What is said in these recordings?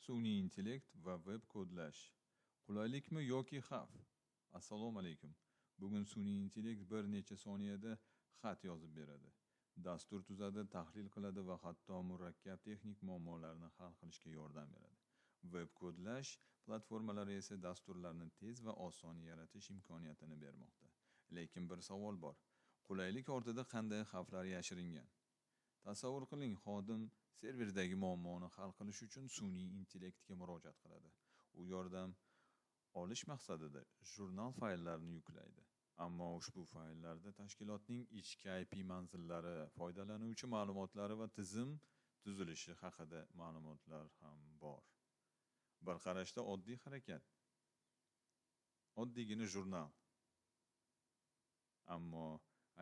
Sun'iy intellekt va veb kodlash. Qulaylikmi yoki xavf? Assalomu alaykum. Bugun sun'iy intellekt bir necha soniyada xat yozib beradi. Dastur tuzadi, tahlil qiladi va hatto murakkab texnik muammolarni hal qilishga yordam beradi. Veb kodlash platformalari esa dasturlarni tez va oson yaratish imkoniyatini bermoqda. Lekin bir savol bor. Qulaylik ortida qanday xavflar yashiringan? Tasavvur qiling, xodim serverdagi muammoni hal qilish uchun sun'iy intellektga murojaat qiladi. U yordam olish maqsadida jurnal fayllarini yuklaydi. Ammo ushbu fayllarda tashkilotning ichki IP manzillari, foydalanuvchi ma'lumotlari va tizim tuzilishi haqida ma'lumotlar ham bor. Bir qarashda oddiy harakat. Oddiygina jurnal. Ammo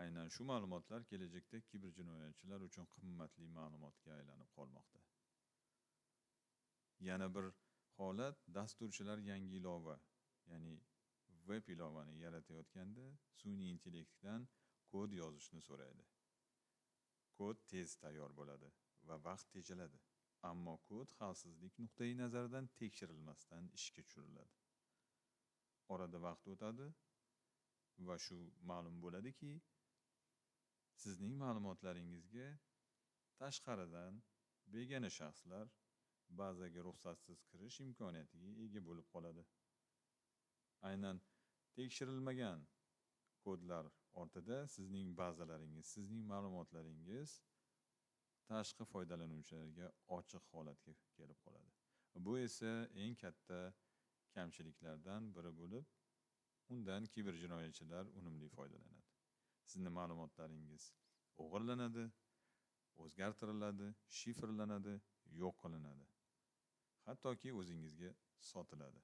aynan shu ma'lumotlar kelajakda kiberjinoyatchilar uchun qimmatli ma'lumotga aylanib qolmoqda. Yana bir holat: dasturchilar yangi ilova, ya'ni veb ilovani yaratayotganda sun'iy intellektdan kod yozishni so'raydi. Kod tez tayyor bo'ladi va vaqt tejaladi. Ammo kod xavfsizlik nuqtai nazaridan tekshirilmasdan ishga tushiriladi. Orada vaqt o'tadi va shu ma'lum bo'ladiki, sizning ma'lumotlaringizga tashqaridan begona shaxslar bazaga ruxsatsiz kirish imkoniyatiga ega bo'lib qoladi. Aynan tekshirilmagan kodlar ortida sizning bazalaringiz, sizning ma'lumotlaringiz tashqi foydalanuvchilarga ochiq holatga kelib qoladi. Bu esa eng katta kamchiliklardan biri bo'lib, undan kiberjinoyatchilar unumli foydalanadi. Sizni ma'lumotlaringiz o'g'irlanadi, o'zgartiriladi, shifrlanadi, yo'q qilinadi. Hattoki o'zingizga sotiladi.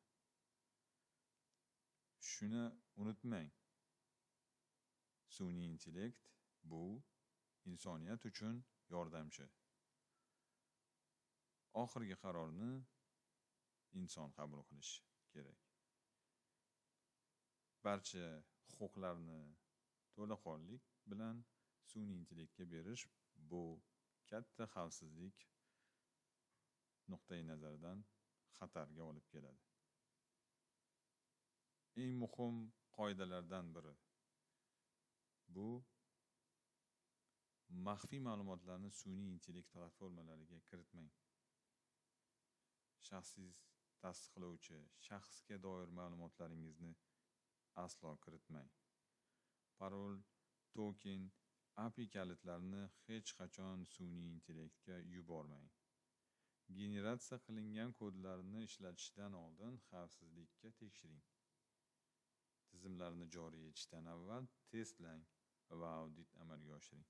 Shuni unutmang. Sun'iy intellekt bu insoniyat uchun yordamchi. Oxirgi qarorni inson qabul qilishi kerak. Barcha huquqlarni to'laqonlik bilan sun'iy intellektga berish bu katta xavfsizlik nuqtai nazaridan xatarga olib keladi. Eng muhim qoidalardan biri bu maxfiy ma'lumotlarni sun'iy intellekt platformalariga kiritmang. Shaxsiy tasdiqlovchi, shaxsga doir ma'lumotlaringizni aslo kiritmang. Parol, token, API kalitlarini hech qachon sun'iy intellektga yubormang. Generatsiya qilingan kodlarni ishlatishdan oldin xavfsizlikka tekshiring. Tizimlarni joriy etishdan avval testlang va audit amalga oshiring.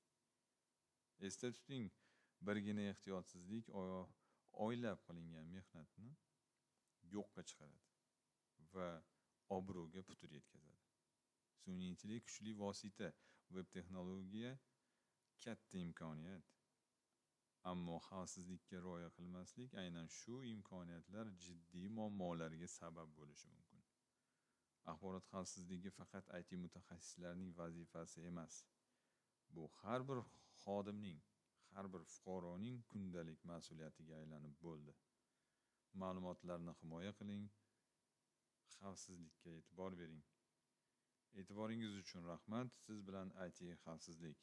Esda tuting, birgina ehtiyotsizlik oylab qilingan mehnatni yo'qqa chiqaradi va obro'ga putur yetkazadi. Sun'iy intellekt kuchli vosita, veb texnologiya katta imkoniyat. Ammo xavfsizlikka rioya qilmaslik aynan shu imkoniyatlar jiddiy muammolarga sabab bo'lishi mumkin. Axborot xavfsizligi faqat IT mutaxassislarining vazifasi emas. Bu har bir xodimning, har bir fuqaroning kundalik mas'uliyatiga aylanib bo'ldi. Ma'lumotlarni himoya qiling, xavfsizlikka e'tibor bering. E'tiboringiz uchun rahmat. Siz bilan IT xavfsizlik.